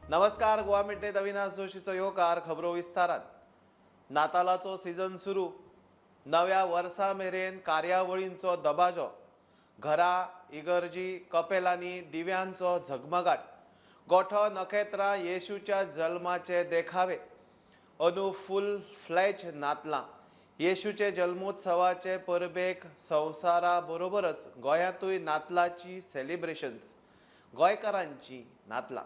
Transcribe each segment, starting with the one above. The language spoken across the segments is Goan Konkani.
नमस्कार, गोवा मिडडेत अविनाश जोशीचो येवकार. खबरो विस्तारान. नातालाचो सीजन सुरू. नव्या वर्सा मेरेन कार्यावळींचो दबाजो. घरा, इगर्जी, कपेलांनी दिव्यांचो झगमगाट. गोठो नखेत्रां येशूच्या जल्माचे देखावे. अंदू फूल फ्लॅज नातलां. येशूचे जल्मोत्सवाचे परबेक संवसारा बरोबरच गोंयांतूय नातलाची सेलिब्रेशन्स. गोंयकारांची नातलां.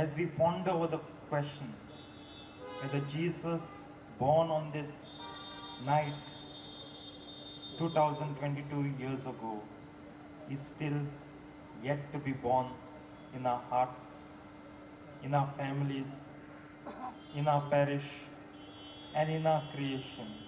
As we ponder over the question whether Jesus born on this night 2022 years ago is still yet to be born in our hearts, in our families, in our parish, and in our creation.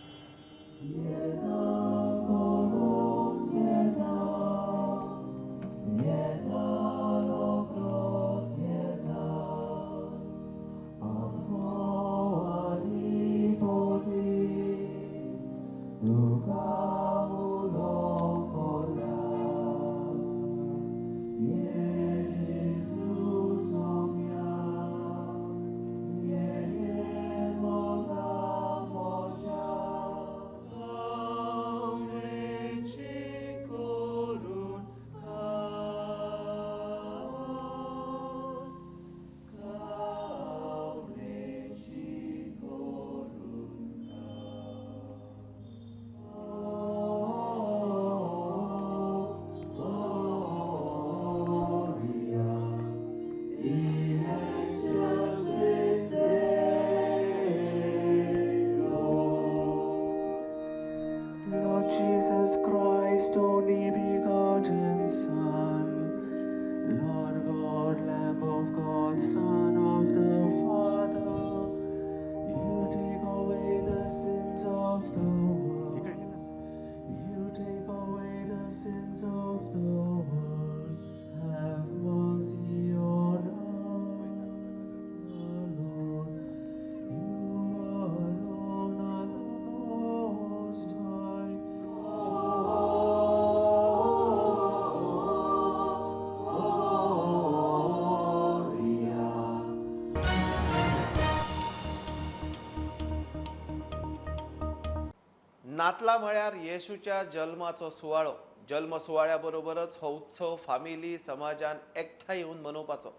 नातलां म्हळ्यार येशूच्या जल्माचो सुवाळो. जल्म सुवाळ्या बरोबरच हो उत्सव फामिली समाजान एकठांय येवन मनोवपाचो.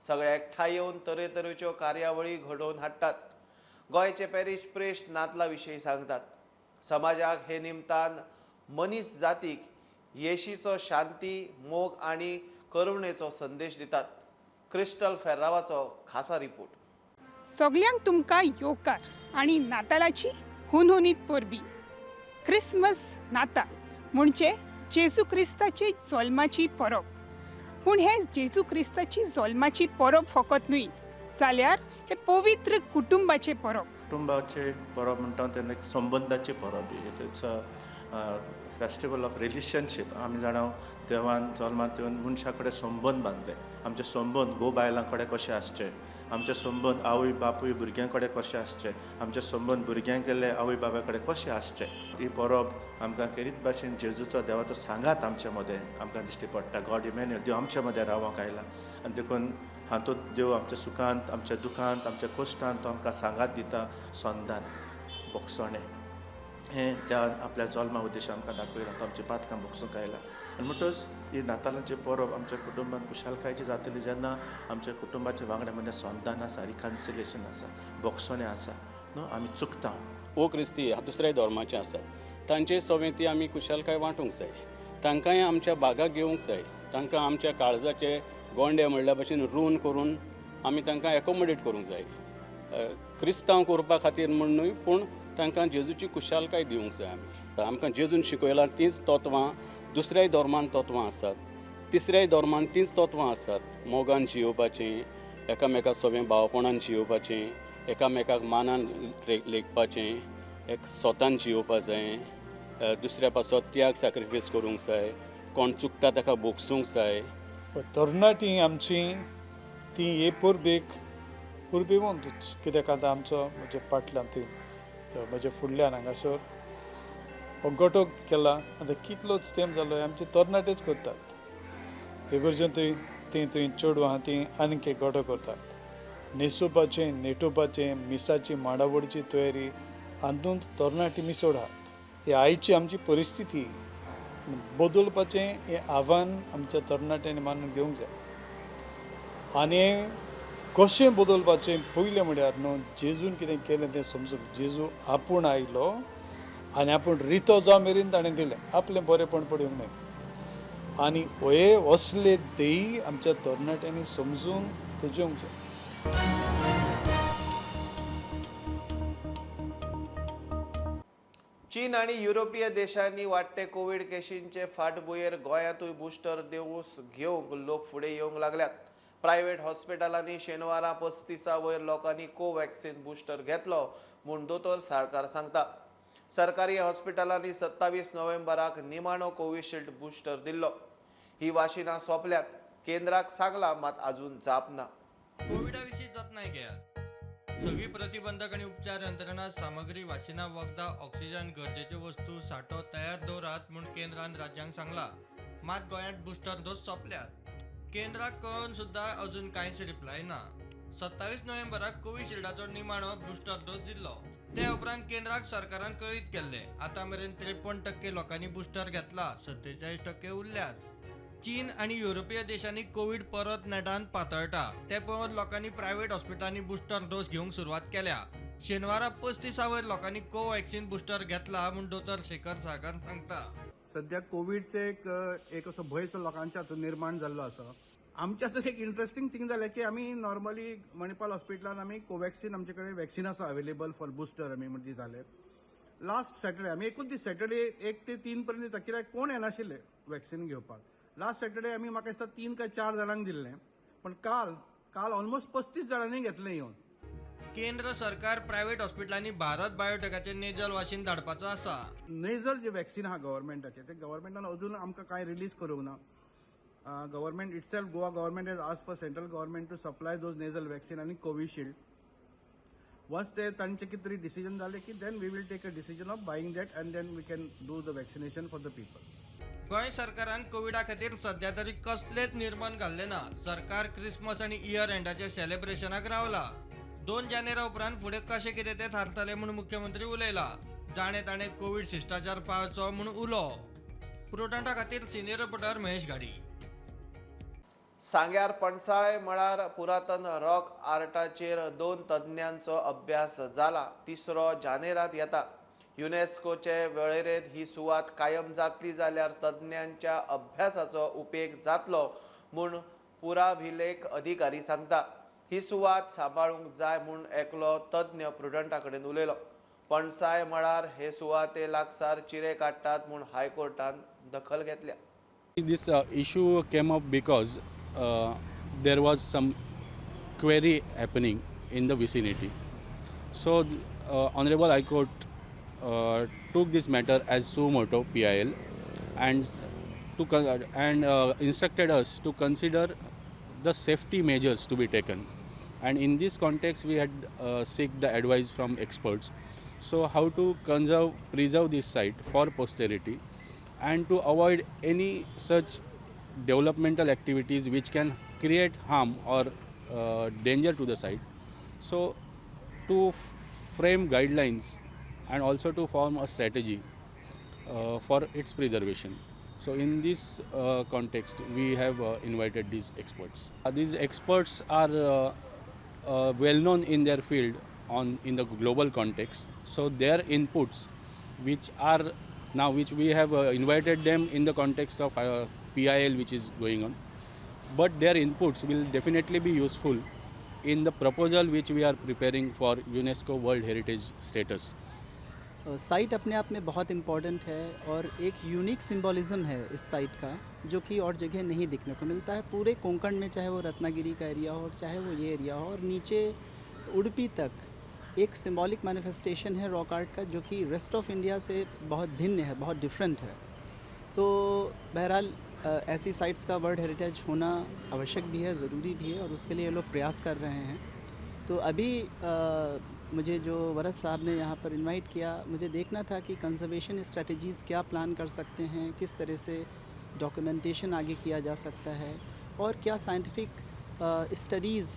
सगळे एकठांय येवन तरेतरेच्यो कार्यावळी घडोवन हाडटात. गोंयचे पॅरिश प्रेस्ट नातलां विशीं सांगतात. समाजाक हे निमतान मनीस जातीक येशीचो शांती, मोग आनी करुणेचो संदेश दितात. क्रिस्टल फेर्रावाचो खासा रिपोर्ट. सगल्यांक तुमकां येवकार आनी नातालाची हुनहुनीत परबी. क्रिसमस नाताल म्हणजे जेजू क्रिस्ताची जल्माची परब. पूण हे जेजू क्रिस्ताची जल्माची परब फकत न्हय, जाल्यार हे पवित्र कुटुंबाचे परब. कुटुंबाचे परब म्हणटा तेन्ना एक संबंदाचे परब. It's a festival of relationship. आमी जाणा देवान जल्मांत येवन मनशा कडेन संबंद बांदले. आमचे संबंद घोव बायलां कडेन कशे आसचे, आमचे संबंद आवय बापूय भुरग्यां कडेन कशे आसचे, आमचे संबंद भुरग्यां गेल्ले आवय बापाय कडेन कशे आसचे. ही परब आमकां खेरीत भाशेन जेजूचो देवाचो सांगात आमचे मदें आमकां दिश्टी पडटा. गॉड इमॅन्युअल, देव आमचे मदें रावंक आयला आनी देखून हातूंत देव आमच्या सुखांत, आमच्या दुखांत, आमच्या कश्टांत तो आमकां सांगात दिता. संदान भोगसणें हें त्या आपल्या जल्मा उद्देश आमकां दाखयला. तो आमची पातकां भोगसूंक आयला आनी म्हणटच ही नातालांची परब आमच्या कुटुंबान खुशालकायेची जातली जेन्ना आमच्या कुटुंबाच्या वांगडा म्हणजे संदान आसा, रिकन्सिलेशन आसा, भोगसणें आसा. न्हू आमी चुकता. ओ क्रिस्ती दुसऱ्या धर्माचे आसात, तांचे सवें ती आमी खुशालकाय वांटूंक जाय. तांकांय आमच्या बागाक घेवंक जाय. तांकां आमच्या काळजाचे गोंडे म्हणल्या भशेन रून करून आमी तांकां एकोमोडेट करूंक जाय. क्रिस्तांव करपा खातीर म्हूण न्हय, पूण तांकां जेजूची खुशालकाय दिवंक जाय. आमी आमकां जेजून शिकयलां तींच तत्वां दुसऱ्याय धर्मान तत्वां आसात, तिसऱ्याय धर्मान तींच तत्वां आसात. मोगान जियोवपाचें, एकामेका सवें भावपणान जियोवपाचें, एकामेकाक मानान लेखपाचें, एक स्वतान जियोवपा जाय, दुसऱ्या पासत त्याग सॅक्रिफायस करूंक जाय, कोण चुकता ताका भोगसूंक जाय. तरणाटी आमची ती हे परबेक परबेवंतूच, कित्याक आतां आमचो म्हज्या पाटल्यान थंय म्हज्या फुडल्यान हांगासर हो गटो केला. आतां कितलोच तेंप जालो आमचे तरणाटेच करतात. इगर्जेंतूय तीं थंय चेडवां आहा तीं आनीक एक गोटो करतात. न्हेसोवपाचें, नेटोवपाचें, मिसाची मांडावळीची तयारी हातूंत तरणाटी मिसोड आहात. ही आयची आमची परिस्थिती बदलपाचें हें आव्हान आमच्या तरणाट्यांनी मानून घेवंक जाय. आनी कशें बदलपाचें पयलें म्हळ्यार न्हू जेजून कितें केलें तें समजून, जेजू आपूण आयलो आनी आपूण रितो जावं मेरेन ताणें दिलें, आपलें बरेंपण पडूंक न्हय. आनी हे असले देयी आमच्या तरणाट्यांनी समजून ते जेवंक जाय. चीन आनी युरोपीय देशांनी वाडटे कोवीड केशींचे फाटभुंयेर गोंयांतूय बुस्टर डोस घेवंक लोक फुडें येवंक लागल्यात. प्रायव्हेट हॉस्पिटलांनी शेनवारा 35 वयर लोकांनी कोवॅक्सिन बुस्टर घेतलो म्हूण दोतोर साळकार सांगता. सरकारी हॉस्पिटलांनी 27 नोव्हेंबराक निमाणो कोविशिल्ड बुस्टर दिल्लो. ही वाशिनां सोंपल्यात. केंद्राक सांगला मात अजून जाप ना. कोविडा विशीं जतनाय घेयात. सगळी प्रतिबंधक आनी उपचार यंत्रणा, सामग्री, वाशिनां, वखदां, ऑक्सिजन, गरजेच्यो वस्तू सांठो तयार दवरात म्हूण केंद्रान राज्यांक सांगला. मात गोंयांत बुस्टर डोस सोंपल्यात. केंद्राक कळोवन सुद्दां अजून कांयच रिप्लाय ना. 27 नोव्हेंबराक कोविशिल्डाचो निमाणो बुस्टर डोस दिल्लो. ते उपरांत केंद्राक सरकारान कळीत केल्लें. आतां मेरेन 53% लोकांनी बुस्टर घेतला, 47% उरल्यात. चीन आनी युरोपीय देशांनी कोवीड परत नेटान पातळटा ते पळोवन लोकांनी प्रायव्हेट हॉस्पिटलांनी बुस्टर डोस घेवंक सुरवात केल्या. शेनवारा 35 वयर लोकांनी कोवॅक्सिन बुस्टर घेतला म्हूण दोतोर शेखर साळकार सांगता. सध्या कोविडचे एक असो भंय लोकांच्या हातूंत निर्माण जाल्लो आसा. आमच्या हातूंत एक इंट्रस्टिंग थिंग जालें की आमी नॉर्मली मणिपाल हॉस्पिटलान आमी कोवॅक्सिन आमचे कडेन वॅक्सिन आसा अवेलेबल फॉर बुस्टर आमी म्हणजे दिताले. लास्ट सॅटर्डे आमी एकूच दीस सॅटर्डे 1 ते 3 पर्यंत दिता, कित्याक कोण येनाशिल्ले वॅक्सिन घेवपाक. लास्ट सॅटर्डे आमी म्हाका दिसता 3 काय 4 जाणांक दिल्लें, पण काल ऑलमोस्ट 35 जाणांनी घेतलें येवन. केंद्र सरकार प्रायव्हेट हॉस्पिटलांनी भारत बायोटेकाचे नेजल वाशीन धाडपाचो आसा. नेजल जे वॅक्सिन आहा गव्हर्मेंटाचें ते गव्हर्मेंटान अजून आमकां कांय रिलीज करूंक ना. Government itself, Goa government has asked for central government to supply those nasal vaccine आनी कोविशिल्ड. वन्स ते तांचे कितें तरी डिसिजन जालें की then we will take a decision of buying that and then we can do the vaccination for the people. Goa सरकारान कोविडा खातीर सध्या तरी कसलेच निर्बंध घाल्ले ना. सरकार क्रिसमस आनी इयर एंडाच्या सेलिब्रेशनाक रावला. 2 जानेरा उपरांत फुडें कशें कितें तें थारतलें म्हूण मुख्यमंत्री उलयला. जाणें ताणें कोवीड शिश्टाचार पाळचो म्हूण उलो. प्रुडंटा खातीर सिनियर रिपोर्टर महेश घाडी. सांग्यार पणसाय मळार पुरातन रॉक आर्टाचेर 2 तज्ञांचो अभ्यास जाला. तिसरो जानेरात येता. युनेस्कोचे वळेरेंत ही सुवात कायम जातली जाल्यार तज्ञांच्या अभ्यासाचो उपेग जातलो म्हूण पुराभिलेख अधिकारी सांगता. ही सुवात सांबाळूंक जाय म्हूण एकलो तज्ञ प्रुडंटा कडेन उलयलो. पणसाय मळार हे सुवाते लागसार चिरे काडटात म्हूण हायकोर्टान दखल घेतल्या. This issue came up because there was some query happening in the vicinity. So Honorable High Court took this matter as suo moto PIL and instructed us to consider the safety measures to be taken. And in this context, we had seek the advice from experts. So how to preserve this site for posterity and to avoid any such developmental activities which can create harm or danger to the site. So to frame guidelines and also to form a strategy for its preservation. So in this context, we have invited these experts. These experts are well known in their field in the global context. So their inputs, which are now, which we have invited them in the context of PIL which is going on, but their inputs will definitely be useful in the proposal which we are preparing for UNESCO World Heritage status. Site अपने आप में बहुत इम्पॉर्टेंट है और एक यूनिक सिंबॉलिज्म है इस साइट का, जो कि और जगह नहीं देखने को मिलता है। पूरे कोंकण में, चाहे वो रत्नागिरी का एरिया हो और चाहे वो ये एरिया हो, और नीचे उडुपी तक एक सिंबॉलिक मैनिफेस्टेशन है रॉक आर्ट का, जो कि रेस्ट ऑफ इंडिया से बहुत भिन्न है, बहुत डिफरेंट है। तो बहरहाल ऐसी साइट्स का वर्ल्ड हेरिटेज होना आवश्यक भी है, ज़रूरी भी है, और उसके लिए ये लोग प्रयास कर रहे हैं। तो अभी मुझे जो वरद साहब ने यहाँ पर इनवाइट किया, मुझे देखना था कि कंजर्वेशन स्ट्रेटजीज़ क्या प्लान कर सकते हैं, किस तरह से डॉक्यूमेंटेशन आगे किया जा सकता है, और क्या साइंटिफिक स्टडीज़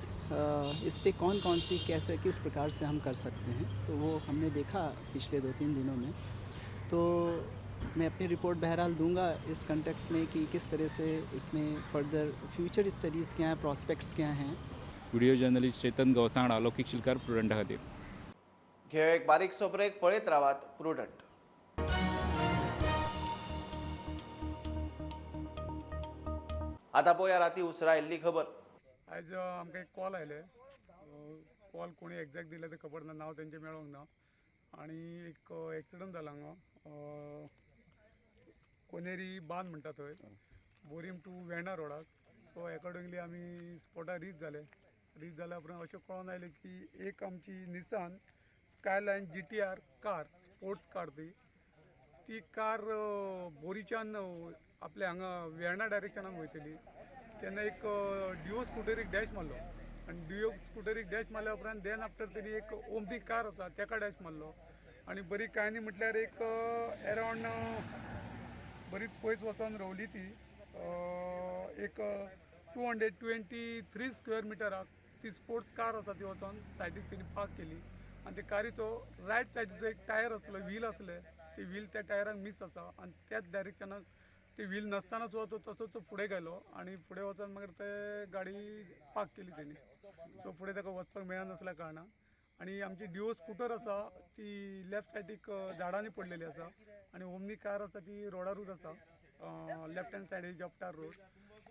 इस पे कौन कौन सी कैसे किस प्रकार से हम कर सकते हैं, तो वो हमने देखा पिछले 2-3 दिनों में। तो मैं अपनी रिपोर्ट बहरहाल दूंगा इस कंटेक्स्ट में कि किस तरह से इसमें फर्दर फ्यूचर स्टडीज़ क्या हैं, प्रॉस्पेक्ट्स क्या हैं। व्हिडिओ जर्नलिस्ट चेतन गौसांगडा, लौकिक शिलकार, प्रुडंटा खातीर। घेवया एक बारीकसो ब्रेक, पळयत रावात प्रुडंट। आतां पळोवया राती उसरा आयिल्ली खबर। आयज आमकां एक कॉल आयले, कॉल कोणी एग्जॅक्ट दिले ते खबर ना, नांव तेंचें मेळोंक ना। आनी एक एक्सिडंट जाला हांगा कोनेरी बांद म्हणटा थंय, Borim two Verna रोडाक। So accordingly आमी स्पॉटार रीच जाले। रीच जाल्या उपरांत अशें कळोन आयलें की एक आमची Nissan Skyline GTR car, sports car, ती कार बोरीच्यान आपल्या हांगा वेर्णा डायरेक्शनान वयतली तेन्ना एक डिओ स्कुटरीक डॅश मारलो आनी डिओ स्कुटरीक डॅश मारल्या उपरांत then after तेणी एक ओमनी कार आसा तेका डॅश मारलो आनी बरी कांय न्ही म्हटल्यार एक एरावंड बरीच पयस वचोन रोवली ती एक 223 स्क्वेअर मिटराक ती स्पोर्ट्स कार आसा ती वचोन सायडीक तेणी पार्क केली आनी ते कारीचो रायट सायडीचो एक टायर आसलो, व्हील आसलें, ते व्हील त्या टायराक मीस आसा आनी त्याच डायरेक्शनाक ते व्हील नासतना सुद्दां तो तसोच फुडें गेलो आनी फुडें वचोन मागीर ते गाडी पार्क केली तेणी। सो फुडें ताका वचपाक मेळनासल्या कारणान आनी आमची डिओ स्कुटर आसा ती लेफ्ट सायडीक झाडांनी पडलेली आसा आनी ओमनी कार आसा ती रोडारूच आसा, लेफ्ट हँड सायडीक जपटार road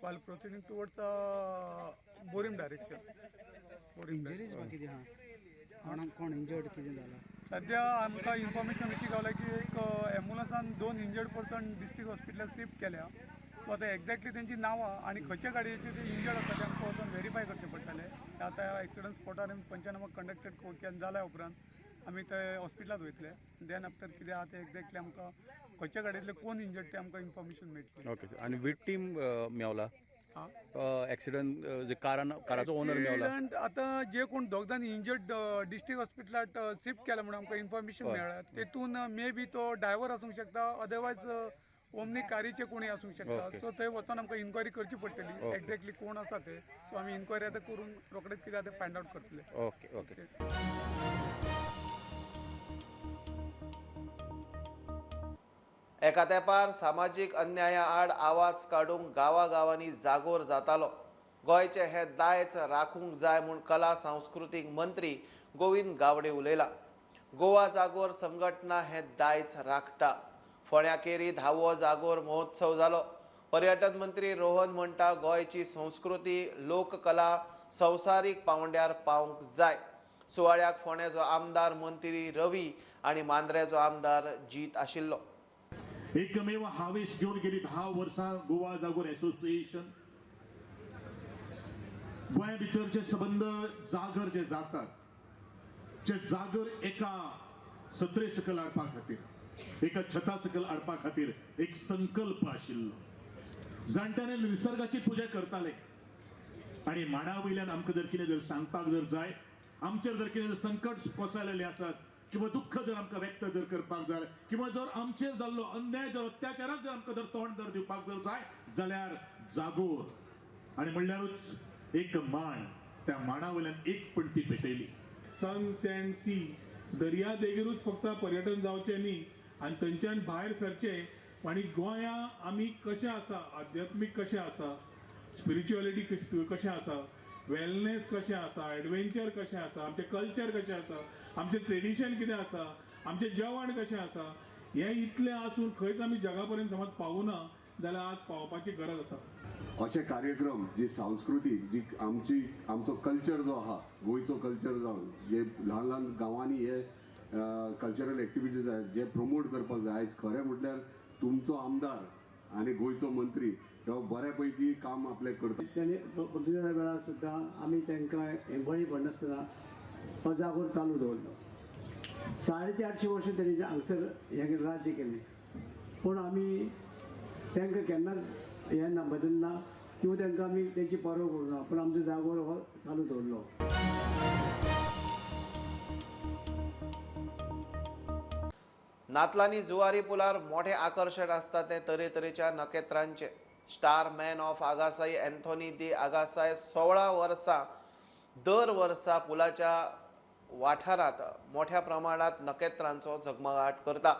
while proceeding towards Borim direction. Borim कोण इंजर्ड कितें जाला? सद्या आमकां इन्फॉर्मेशन अशी गावल्या की एक एम्बुलन्सान 2 इंजर्ड पर्सन डिस्ट्रिक्ट हॉस्पिटलाक शिफ्ट केल्या। सो आतां एक्झॅक्टली तेंची नांवां आनी खंयच्या गाडयेचे ते इंजर्ड आसा ते आमकां वचून वेरीफाय करचें पडटलें। आतां एक्सिडंट स्पॉटार आमी पंचनामा कंडक्टेड जाल्या उपरांत आमी ते हॉस्पिटलांत वयतले, then after कितें आहा तें एक्झॅक्टली आमकां खंयच्या गाडयेंतले कोण इंजर्ड ते आमकां इन्फॉर्मेशन मेळटलें। ओके सर, आनी विक्टीम मेवला? एक्सिडंट जे काराचो ओनर मेवला? एक्सिडंट आतां जे कोण दोग जाण इंजर्ड डिस्ट्रिक्ट हॉस्पिटलांत शिफ्ट केला म्हणून आमकां इन्फॉर्मेशन मेळ्ळा, तेतून मे बी तो ड्रायव्हर आसूंक शकता, अदरवायज ओमनी कारीचे कोणी आसूंक शकता। सो थंय वचोन आमकां इन्क्वायरी करची पडटली एक्झॅक्टली कोण आसा ते। सो आमी इन्क्वायरी आतां करून रोखडेच कितें आतां फायंड आवट करतले। Okay okay. एका तेंपार सामाजीक अन्याया आड आवाज काडूंक गांवागांवांनी जागोर जातालो। गोंयचें हें दायज राखूंक जाय म्हूण कला सांस्कृतीक मंत्री गोविंद गावडे उलयला। गोवा जागोर संघटना हें दायज राखता। फोंड्या केरी धावो जागोर महोत्सव जालो। पर्यटन मंत्री रोहन म्हणटा गोंयची संस्कृती लोककला संवसारीक पावंड्यार पावंक जाय। सुवाळ्याक फोंड्याचो आमदार मंत्री रवी आनी मांद्र्याचो आमदार जीत आशिल्लो। एकमेव हावेस घेवन गेली 10 वर्सां गोवा जागोर एसोसिएशन गोंया भितर जे सबंद जागर जे जातात जे जागर एका सत्रे सकल हाडपा खातीर, एका छता सकल हाडपा खातीर एक संकल्प आशिल्लो। जाणट्याने निसर्गाची पुजा करताले आनी माडा वयल्यान आमकां जर कितें जर सांगपाक जर जाय, आमचेर जर कितें संकट कोसळलेले आसात किंवा दुःख जर आमकां व्यक्त जर करपाक जाय किंवा जर आमचेर जाल्लो अन्याय जर अत्याचाराक जर आमकां जर तोंड जर दिवपाक जर जाय जाल्यार जागोर आनी म्हणल्यारूच एक माण, त्या माणा वयल्यान एक पणटी पेटयली। सन सँड सी दर्या देगेरूच फक्त पर्यटन जावचें न्ही आनी थंयच्यान भायर सरचें आनी गोंया आमी कशें आसा, आध्यात्मीक कशें आसा, स्पिरिच्युअलिटी कशें आसा, वेलनेस कशें आसा, एडवेंचर कशें आसा, आमचें कल्चर कशें आसा, आमचें ट्रेडिशन कितें आसा, आमचें जेवण कशें आसा, हें इतलें आसून खंयच आमी जगा पर्यंत समज पावूना जाल्यार आज पावपाची गरज आसा। अशे कार्यक्रम जी सांस्कृतीक जी आमची आमचो कल्चर जो आहा, गोंयचो कल्चर जावन जे ल्हान ल्हान गांवांनी हे कल्चरल एक्टिविटीज आहात जे प्रमोट करपाक जाय। आयज खरें म्हटल्यार तुमचो आमदार आनी गोंयचो मंत्री हो बऱ्या पैकी काम आपलें करता। तेणी पुर्तुगेजा वेळार सुद्दां आमी तांकां बळी पडनासतना हो जागोर चालू दवरलो। 450 वर्सां तेणी हांगसर हें राज्य केलें, पूण आमी तांकां केन्नाच हें ना बदलना किंवा तांकां आमी तेंची पर्वा करूं ना, पूण आमचो जागोर हो चालू दवरलो। नातलांनी जुवारी पुलार मोठे आकर्शण आसता तें तरेतरेच्या नखेत्रांचें। Star man of Agassaim Anthony de Agassaim 16 वर्सां दर वर्सा पुलाच्या वाठारांत मोठ्या प्रमाणात नखेत्रांचो झगमगाट करता.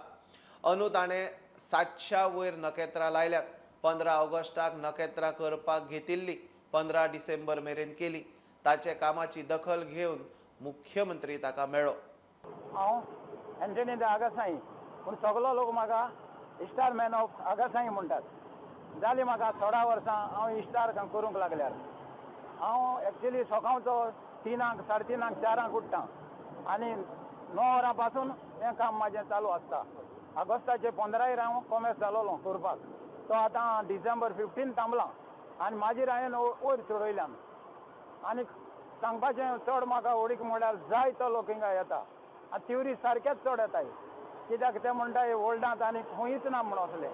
अंदू ताणें 700 वयर नखेत्रां लायल्यात. 15 ऑगस्टाक नखेत्रां करपाक घेतिल्ली 15 डिसेंबर मेरेन केली. ताचे कामाची दखल घेवन मुख्यमंत्री ताका मेळ्ळो. हांव एंथनी दे आगासाई, पूण सगलो लोक म्हाका स्टार मॅन ऑफ आगासाई म्हणटात. जाली म्हाका 16 वर्सां हांव स्टार करूंक लागल्यार. हांव एक्चुली सकाळचो 3, 3:30, 4 उठ्ठा आनी 9 वरां पासून हें काम म्हाजें चालू आसता. ऑगस्टाचे 15 हांव कोमेस जालोलो करपाक, तो आतां डिसेंबर 15 थांबला आनी मागीर हांवें वयर चडयल्यान. आनी सांगपाचें चड म्हाका उडीक म्हणल्यार जाय तो लोक हिंगा येता आनी ट्युरिस्ट सारकेच चड येताय, कित्याक ते म्हणटा ओल्डांत आनी खंयच ना म्हूण असलें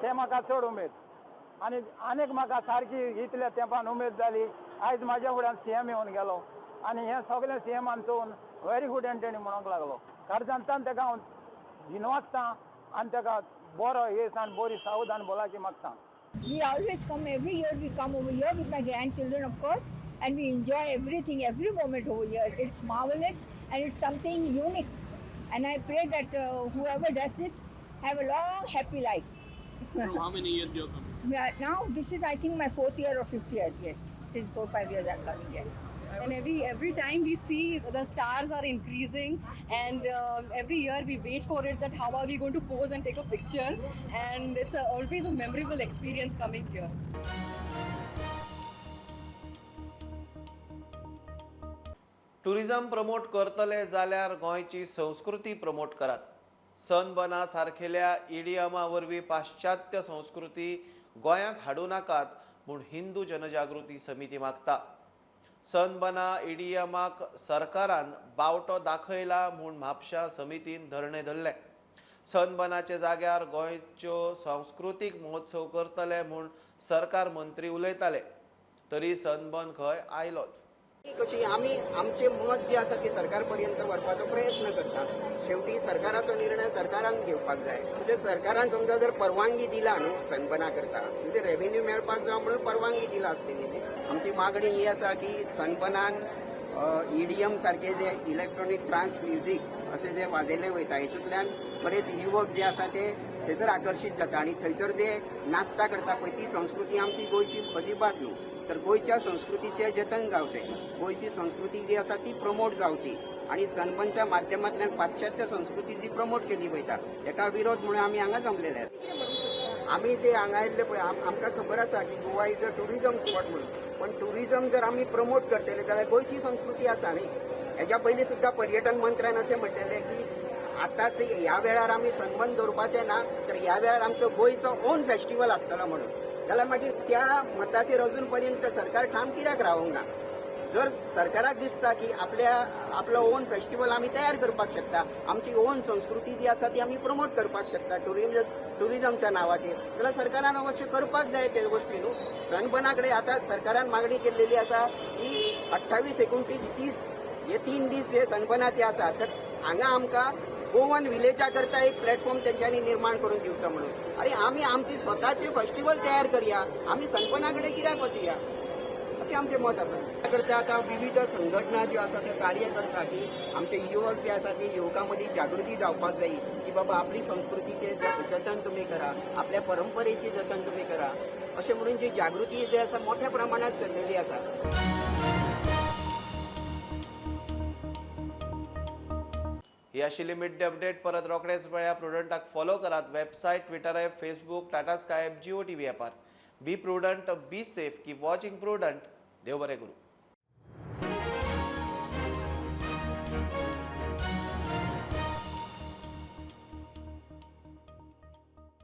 तें म्हाका चड उमेद. आनी आनीक म्हाका सारकी इतल्या तेंपान उमेद जाली, आयज म्हाज्या फुड्यान सीएम येवन गेलो आनी हें सगळें सीएमान चोवन व्हेरी गूड एंटनी म्हणूंक लागलो. कारण ताका हांव दिनवासता आनी ताका बरो येस आनी बरी सावधान भलायकी मागता. We always come every year. We come over here with my grandchildren, of course, and we enjoy everything, every moment over here. It's marvelous and it's something unique. And I pray that whoever does this have a long, happy life. From how many years you are coming? Now this is, I think, my 4th year or 5th year. Yes, since 4 or 5 years I'm coming here. And every time we see the stars are increasing, and every year we wait for it, that how are we going to pose and take a picture, and it's always a memorable experience coming here. Tourism promote करतले जाल्यार गोंयची संस्कृती प्रमोट करात. सनबना सारखेल्या इडियमा वरवीं पाश्चात्य संस्कृती गोंयांत हाडूं नाकात म्हूण हिंदू जनजागृती समिती मागता. सनबना इडियमाक सरकारान बावटो दाखयला म्हूण म्हापशा समितीन धरणे धरले. सनबनाच्या जाग्यार गोंयच्यो सांस्कृतीक महोत्सव करतले म्हूण सरकार मंत्री उलयताले, तरी सनबन खंय आयलोच. कशी आमी आमचे मत जे आसा ते सरकार पर्यंत व्हरपाचो प्रयत्न करता. शेवटी सरकाराचो निर्णय सरकारान घेवपाक जाय. म्हणजे सरकारान समजा जर परवानगी दिला न्हू सनबना करता, म्हणजे रेव्हेन्यू मेळपाक जाय म्हणून परवानगी दिला आसतली. आमची मागणी ही आसा की सनबनान ईडीएम सारखे जे इलेक्ट्रॉनिक ट्रान्स म्युझिक असे जे वाजयले वयता, हितूंतल्यान बरेच युवक जे आसा ते थंयसर आकर्शीत जाता आनी थंयसर जे नाचता करता पळय ती संस्कृती आमची गोंयची अजिबात न्हू. तर गोंयच्या संस्कृतीचें जतन जावचें, गोंयची संस्कृती जी आसा ती प्रमोट जावची आनी सनबनच्या माध्यमांतल्यान पाश्चात्य संस्कृती जी प्रमोट केली वयता हेका विरोध म्हणून आमी हांगा जमलेले आसा. आमी जे हांगा आयिल्ले पळय आमकां खबर आसा की Goa is a tourism spot म्हणून, पण टुरिझम जर आमी प्रमोट करतले जाल्यार गोंयची संस्कृती आसा न्ही. हेज्या पयलीं सुद्दां पर्यटन मंत्र्यान अशें म्हणटलें की आतांच ह्या वेळार आमी सनबन दवरपाचें ना, तर ह्या वेळार आमचो गोंयचो ओन फेस्टिवल आसतलो म्हणून. जाल्यार मागीर त्या मताचेर अजून पर्यंत सरकार ठाम कित्याक रावंक ना? जर सरकाराक दिसता की आपलो ओन फेस्टिवल आमी तयार करपाक शकता, आमची ओन संस्कृती जी आसा ती आमी प्रमोट करपाक शकता टुरिझमच्या नांवाचेर, जाल्यार सरकारान अवश्य करपाक जाय ते गोश्टी न्हू. सनबना कडेन आतां सरकारान मागणी केल्लेली आसा की 28, 29, 30 हे 3 दीस जे सनबनाचे आसा, तर हांगा आमकां गोवन विलेजा करता एक प्लॅटफॉर्म तेंच्यांनी निर्माण करून दिवचो म्हणून. अरे आमी आमची स्वताचे फेस्टिवल तयार करया, आमी सनबना कडेन कित्याक वचया अशें आमचें मत आसा. त्या करता आतां विविध संघटना ज्यो आसा त्यो कार्य करता की आमचे युवक जे आसा ते युवकां मदीं जागृती जावपाक जाय की बाबा आपली संस्कृतीचें जतन तुमी करा, आपल्या परंपरेचें जतन तुमी करा, अशें म्हणून जी जागृती जी आसा मोठ्या प्रमाणात चल्लेली आसा. ही आशिल्ली मिड डे अपडेट. परत रोखडेच मेळया. प्रुडंटाक फॉलो करात website, Twitter app, Facebook, Tata Sky app, Jio TV ॲपार. Be prudent, be safe, keep watching Prudent. देव बरें करूं.